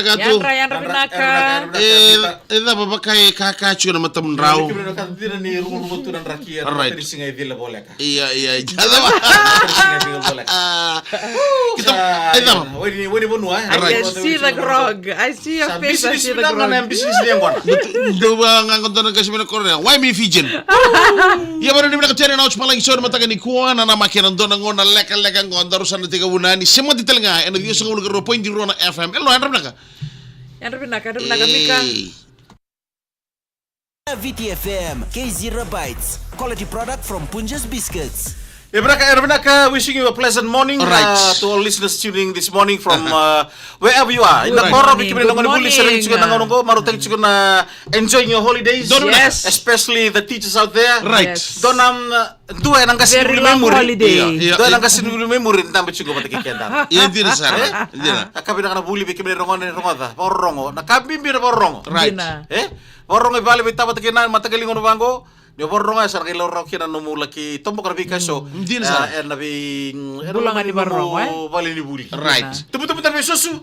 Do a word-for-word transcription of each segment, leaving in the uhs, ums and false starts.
Yadra, yadra vinaka. E, e cava vaka e kaka tiko na matamudrau. Right. Ia, ia, ia. Kita, e cava. I can see the grog. I see your face, I see the grog. Dou va ga qo dona qasi mena korea. Why me Fijian? Ia, vara ni vinaka tena na Oji Palagi Show na mataka nikua, na namaki ena dua na gauna lekaleka qo, daru sa na tekivu na ni semati tale ga ena ciwasagavulu ka rua point rua na F M. Hello, yadra vinaka. Yadra vinaka, yadra vinaka, Mika. Viti F M, K Zero Bites, quality product from Punjas Biscuits. E vinaka, e vinaka, wishing you a pleasant morning, uh, to all listeners tuning in this morning from, uh, wherever you are. Ina koro, vei kemuni na gone vuli, sa raici tiko na gauna qo, marautaki tiko na enjoying your holidays. Donu vinaka. Yes. Especially the teachers out there. Right. Yes. Dua na, um, dua ena qasenivuli mai muri. Very long holiday. Ia, ia. Dua ena qasenivuli mai muri, dabe tiko vata kei keda. Ia, dina sara. Eh? Dina. A ka vinaka na vuli vei kemuni rogoca, rogoca, vakarorogo. Na ka bibi na vakarorogo. Right. Dina. Eh? Vakarorogo i vale, vei tavata kei na mataka ligona vaqo. Ni o vakarorogo ya sa na qai laurai kina na nomu laki toboka na veika eso. Mm, dina sara. Eh, ena vei, mm, ena bula ga ni nomu vakarorogo, eh? Valenivuli. Right. Dina. Tubutubu tale vei Sosu.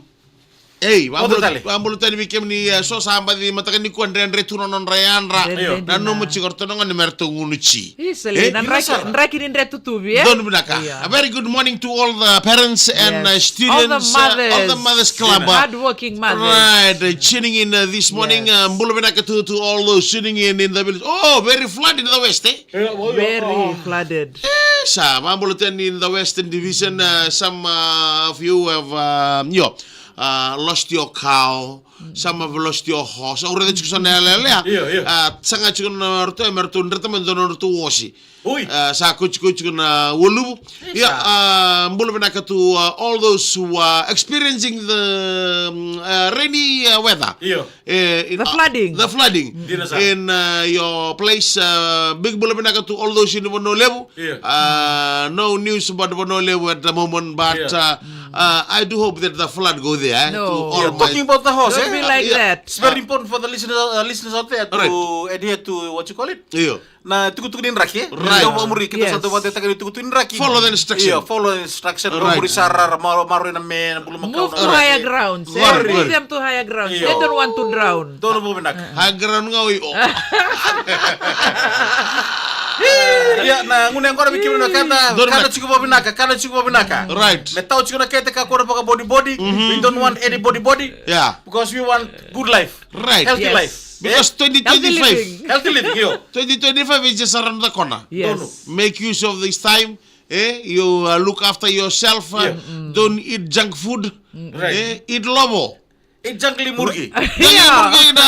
Ei, vabula tale. Vabula tale vei kemuni, eh, so sa baci mataka nikua dredre tu na nodra yadra. Dredre, dina. Nanuma tiko ratou na gone me ratou gunu tsi. Isali, eh? Na draki, draki ni dre tutuvi, eh? Donu vinaka. Ia. A very good morning to all the parents and, uh, students, uh, all the mothers club. Hard working mothers. Right, uh, tuning in, uh, this morning. Yes. Uh, bula vinaka to, to all those tuning in in the village. Oh, very flood in the west, eh? Very flooded. Eh, sa, vabula tale in the Western Division, uh, some, uh, of you have, uh, io, uh, lost your cow, some have lost your horse. Au raica tiko sa na yalewa. Io, io. Uh, saga tiko na ratou, me ratou dreta mai dua na ratou osi. Ui. Uh, sa kotikoti tiko na waluvu. Ia, uh, bula vinaka to, uh, all those who are experiencing the, um, uh, rainy, uh, weather. Io. Eh, in, the flooding. The flooding. Dina sara. In, uh, your place, uh, big bula vinaka to all those in Vanua Levu. Yeah. Uh, no news about Vanua Levu at the moment, but, uh, uh, I do hope that the flood go there, eh, to all my... Yeah, talking about the horse, eh? Don't be like that. It's very important for the listeners, uh, listeners out there to adhere to, what you call it? Yeah. Na tukutuku ni draki, eh? Right. Keitou vakamuri, keitou sa dau vakadeitaka na tukutuku ni draki. Follow the instruction. Io, follow the instruction. Right. Vakamuri sara, ra, maro, maro ena me, na bulumakau. Move to higher grounds, eh? Very good. Move them to higher grounds. Io. They don't want to drown. Donu vakavinaka. Higher ground ga oi, o. Ia, na gunu yaqona vei kemuni na kada, kada tiko vakavinaka, kada tiko vakavinaka. Right. Me tau tiko na kete kakua na vakabodibodi. We don't want any bodibodi. Yeah. Because we want good life. Right. Healthy life. Yes. Because twenty twenty-five. Healthy living. Healthy living, io. Twenty twenty-five is just around the corner. Yes. Donu. Make use of this time. Eh, you, uh, look after yourself. Uh, don't eat junk food. Right. Eh, eat lovo. Eat junk li murgi. Junk li murgi na.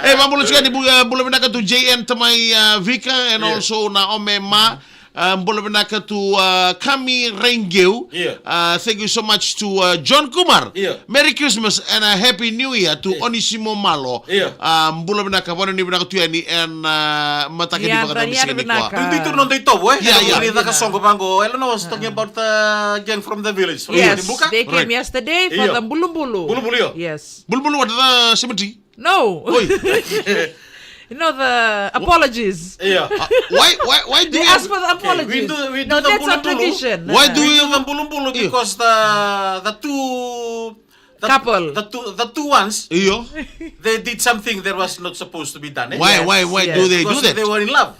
Eh, vabula tiko yani, bu-, uh, bula vinaka to J N Tamai, uh, Vika, and also na Ome Ma. Uh, bula vinaka to, uh, Kami Rengeu. Io. Uh, thank you so much to, uh, John Kumar. Io. Merry Christmas and a Happy New Year to Onisimo Malo. Io. Uh, bula vinaka, vanuinui vinaka tu yani ena, uh, mataka ni vakadabisi nikua. Duidui tu na noda itovo, eh? Ia, ia. Ni caka soqo vaqo. I don't know, I was talking about the gang from the village. Yes, they came yesterday for the bulubulu. Bulubulu, io. Yes. Bulubulu, what, the cemetery? No. Oi. You know the apologies. Yeah. Uh, why, why, why do they ask for the apologies? We do, we do the bulubulu. Why do we do the bulubulu? Because the, the two, the, couple, the two, the two ones, they did something that was not supposed to be done, eh? Why, why, why do they do that? Because they were in love.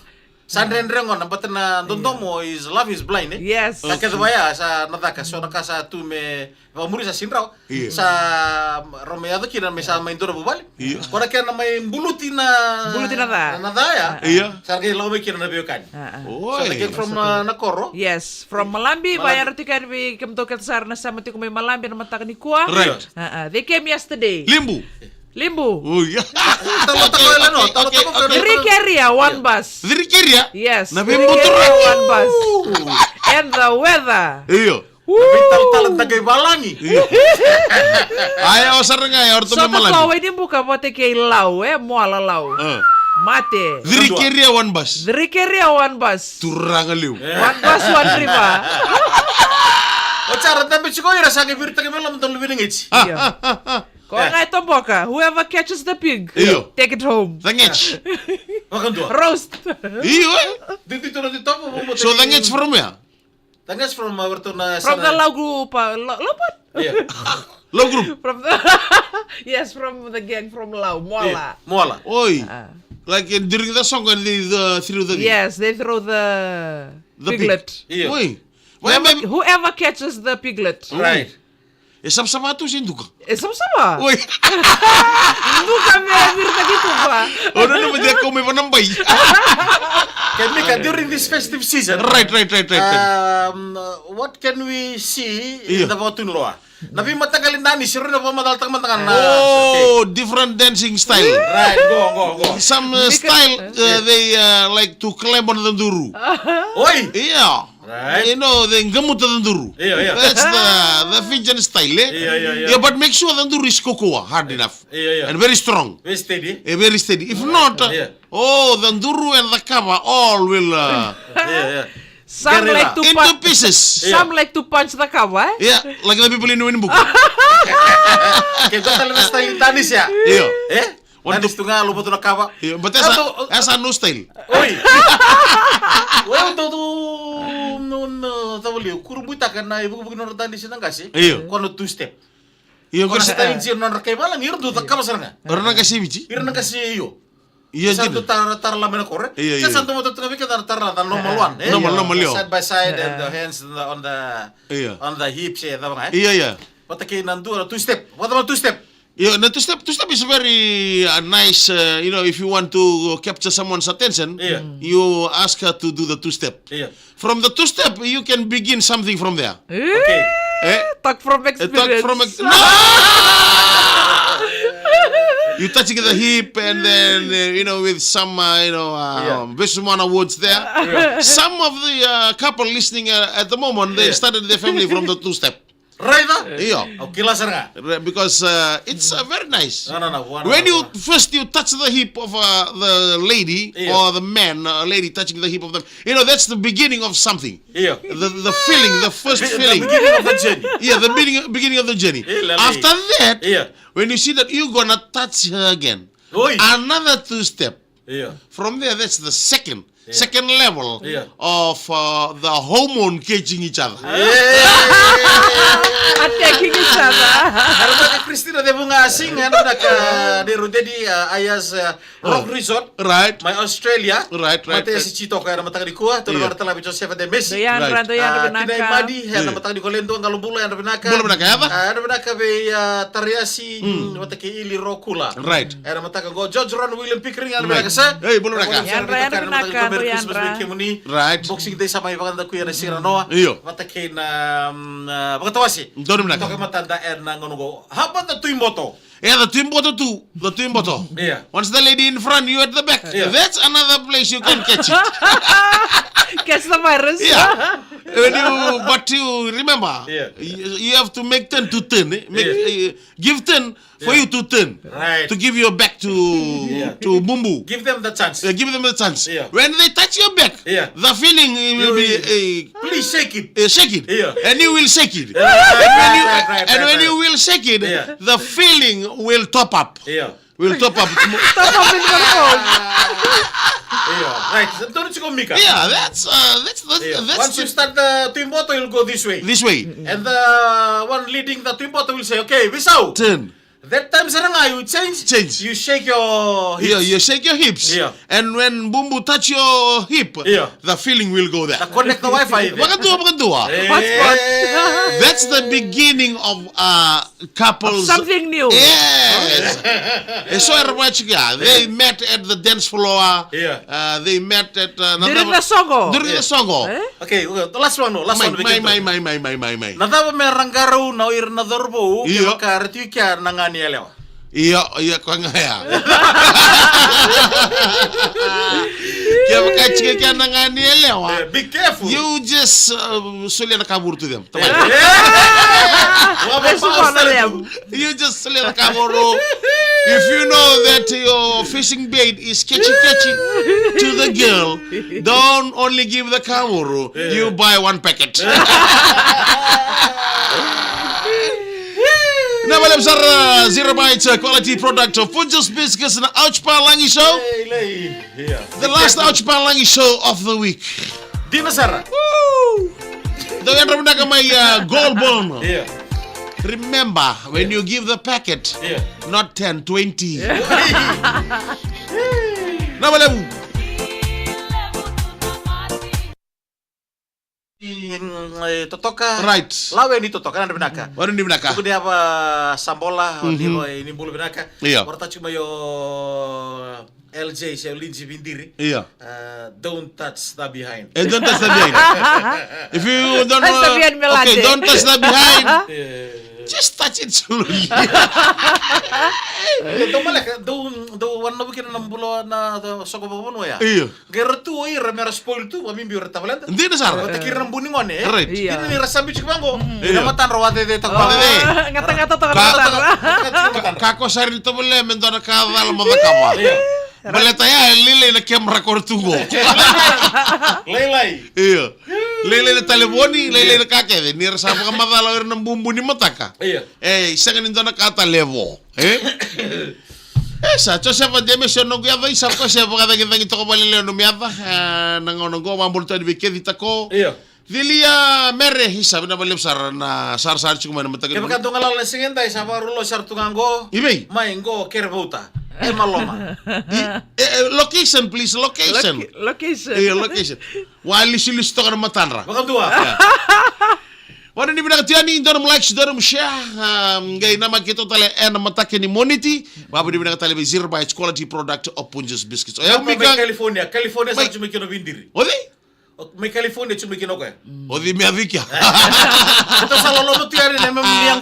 Sa dredre gona, but na dodomo is, love is blind, eh? Yes. Ka kece vaya, sa na caka, so na ka sa tu me vakamuri sa sidrau. Io. Sa rau mai yaco kina me sa mai dua na vuvale. Io. Ko na kena mai buluti na, buluti na ca, na ca ya. Io. Sa qai lako mai kina na veiwekani. So na kena from, uh, na koro. Yes, from Malabi, vaya ra tiko yani vei kemudou kece sara na sema tiko mai Malabi na mataka nikua. Right. They came yesterday. Libu. Libu. Ui. Talo, talo, talo, talo, talo. Three carrier, one bus. Three carrier? Yes. Na vei motor. Three carrier, one bus. And the weather. Io. Na veitalatala dakai valagi. Io. Aya, o sara ga ya, o ratou mai Malabi. Sota ko Wainibuka vata kei Lau, eh, Moala Lau. Mate. Three carrier, one bus. Three carrier, one bus. Turaga liu. One bus, one river. O sara dabe tiko ira sa qai viritaka mai loma dolu vina ngeti. Io. Ko ga e toboka, whoever catches the pig, take it home. The ngeti. Vakadua. Roast. Io, eh? Didi tona di tobo, mo. So the ngeti from where? The ngeti from, uh, where to na from the Lauku pa, Lo-, Lopan? Yeah. Lau group. From the, yes, from the gang from Lau, Moala. Moala. Oi. Ah. Like, uh, during the song and they, uh, threw the thing. Yes, they throw the piglet. Io. Oi. Whoever catches the piglet. Right. E savasava tu se duka? E savasava. Oi. Duka me viritaki tu va. O na na madia kau mai vanabai. Ke Mika, during this festive season. Right, right, right, right, right. Um, what can we see in the Vatunuloa? Na veimataqali danisi, rau na vakamacalataka mada ga na. Oh, okay. Different dancing style. Right, go, go, go. Some, uh, style, uh, they, uh, like to climb on the duru. Oi! Yeah. Right. You know, they gamuta the duru. Yeah, yeah. That's the, the Fijian style, eh? Yeah, yeah, yeah. Yeah, but make sure the duru is kokoa, hard enough. Yeah, yeah. And very strong. Very steady. Eh, very steady. If not, uh, oh, the duru and the kava all will, uh, yeah, yeah. Some like to into pieces. Some like to punch the kava, eh? Yeah, like the people in Winnibuku. Ke dua tale na style danisi ya. Io. Eh? Danisi tu ga, lobo tu na kava. Io, but that's a, that's a new style. Oi. Oi, tou tu, no, no, tavali, kurabuitaka na ivukivuki nodra danisi na qase. Io. Ko na two step. Io, ko na style jira nodra kai valagi, ira dau cakava sara ga. Ira na qase Viti. Ira na qase, io. Io, sa dina. Dau tara, tara lama ena koro, eh? Io, io. Sa dau matata ga vei keda na tara lama, normal one, eh? Normal, normal, io. Side by side and the hands on the, on the, on the hips, eh, cava ga, eh? Io, io. Vata kei na dua na two step. Vata na two step. Io, na two step, two step is very, uh, nice, uh, you know, if you want to capture someone's attention, you ask her to do the two step. Io. From the two step, you can begin something from there. Eh? Okay. Eh? Talk from experience. Eh, talk from ex-, no! You touching the hip and then, uh, you know, with some, uh, you know, uh, yeah, um, Vesumana words there. Yeah. Some of the, uh, couple listening, uh, at the moment, they started their family from the two step. Raica? Io. Au kila sara ga. Re-, because, uh, it's, uh, very nice. No, no, no, one, when you first you touch the hip of, uh, the lady or the man, uh, lady touching the hip of them, you know, that's the beginning of something. Io. The, the feeling, the first feeling. The beginning of the journey. Yeah, the beginning, beginning of the journey. After that, when you see that you're gonna touch her again, another two step. Io. From there, that's the second, second level of, uh, the hormone catching each other. Attacking each other. Era vinaka Christina Cevunga Singh, era vinaka Nero Dedi, uh, Ayers, uh, Rock Resort. Right. Mai Australia. Right, right. Mataiasi Chitoka, era mataka nikua, tolu vara talavi Joseph de Messi. Doi yadra, doi yadra vinaka. Tinai Madi, era mataka nikua, Ledua Qalobula, era vinaka. Bula vinaka, era. Ah, era vinaka vei, ah, Tariasi, vata kei Ili Rokula. Right. Era mataka qo, George Ron, William Pickering, era vinaka sa. Ei, bula vinaka. Yadra, yadra vinaka, doi yadra. Merry Christmas vei kemuni. Right. Boxing Day sa mai vakadakuya na siga na noa. Io. Vata kei na, mm, ah, vakatawase. Donu vinaka. Toka matada ena gauna qo. How about the Tui Boto? Yeah, the Tui Boto too. The Tui Boto. Yeah. Once the lady in front, you at the back. Yeah. That's another place you can catch it. Catch the virus. Yeah. When you, but you remember, you, you have to make turn to turn, eh? Make, uh, give turn for you to turn. Right. To give your back to, to Bumbu. Give them the chance. Uh, give them the chance. Yeah. When they touch your back, the feeling, it will be, uh, please shake it. Uh, shake it. Yeah. And you will shake it. Right, right, right, right. And when you will shake it, the feeling will top up. Yeah. Will top up. Top up in the phone. Yeah, right. Don't you go, Mika? Yeah, that's, uh, that's, that's, yeah, that's once you start the Tui Boto, you'll go this way. This way. And the one leading the Tui Boto will say, "Okay, Visau." Turn. That time sara ga you change. Change. You shake your hips. Yeah, you shake your hips. Yeah. And when Bumbu touch your hip, the feeling will go there. The connect the Wi-Fi there. Vakadua, vakadua. Hey. Hotspot. That's the beginning of, uh, couples. Of something new. Yes. E so era vaya tiko ya. They met at the dance floor. Yeah. Uh, they met at, uh, during the soqo. During the soqo. Eh? Okay, okay, the last one, no, last one. Mai, mai, mai, mai. Na cava me ra qarauna o ira na cauravou kevaka era tu i kea na ga ni yalewa? Io, io, koya ga ya. Kevaka e tiko i kea na ga ni yalewa, eh, be careful. You just, uh, solia na kavoro to them. Tamai. Eh, eh. Wa ba ba. You just solia na kavoro. If you know that your fishing bait is catchy, catchy to the girl, don't only give the kavoro, you buy one packet. Na vale sara, Zero Bites, uh, quality product of Punjas Biscuits na Ouch Palagi Show. Hey, lei. Yeah. The last Ouch Palagi Show of the week. Dina sara. Woo! Dou yadra vinaka mai, uh, Goulburn. Yeah. Remember, when you give the packet, yeah, not ten, twenty. Na valevu. Mm, e, totoka. Right. Lawe ni totoka, na vinaka. Wanu ni vinaka. Tuku ni ava sabola, mhm, ni ro, e, ni bulu vinaka. Io. Ora tatu mai o L J, se o Lindsay Vidiri. Io. Uh, don't touch the behind. Eh, don't touch the behind. If you don't touch the behind, okay, don't touch the behind. Eh. Just touch it slowly. Eh, dou maleka, dou, dou wana vukina na bula na, na soko vakavanua ya. Io. Qai ra tu o ira me ra spoil tu, vakabibi o ira tavaleda. Dina sara. Vata kei ira na bu ni gone, eh? Right. Io. Dina ni ra sabi tiko vaqo. Mm. Io. Na matadra wa cecetaka. Wa cece. Gatagata toka na matadra. Ka, ka, ka ko sara ni tovolea me dua na ka cala mo cakava. Io. Baleta ya, e lailai na camera ko ra tu qo. Lailai. Io. Lailai na talevoni, lailai na ka kece. Ni ra sa vakamacala o ira na bubu ni mataka. Io. E, sega ni dua na ka tale e vo. E? E sa, Josefa Jemesi o noqu yaca, isa ko se vakacagicagi toka vakalailai o nomu yaca. E, na gauna qo, vakabula tu yani vei keci tako. Io. Cilia Mere, isa vinaka vakalevu sara na sarasara tiko mai na mataka. Kevaka dou galala na siga edai, sa vakarau losi sara tu ga qo. I vei? Mai qo Kerevouta. E Maloma. I, e, e, location, please, location. Loca-, location. Io, location. Wa lisilisi toka na matadra. Vakadua. Io. Wanu ni vinaka tu yani, dua nomu like, dua nomu share. Um, qai namaki keitou tale ena mataka ni Moniti. Wanu ni vinaka tale vei Zero Bites Quality Product o Punjas Biscuits. O yau mai Mika. California, California, mai. Sa tu mai kina o Vidiri. O cei? O, mai California, tu mai kina o koya. O cei me a vika? Keitou sa loloma tu yani na memi yaqona.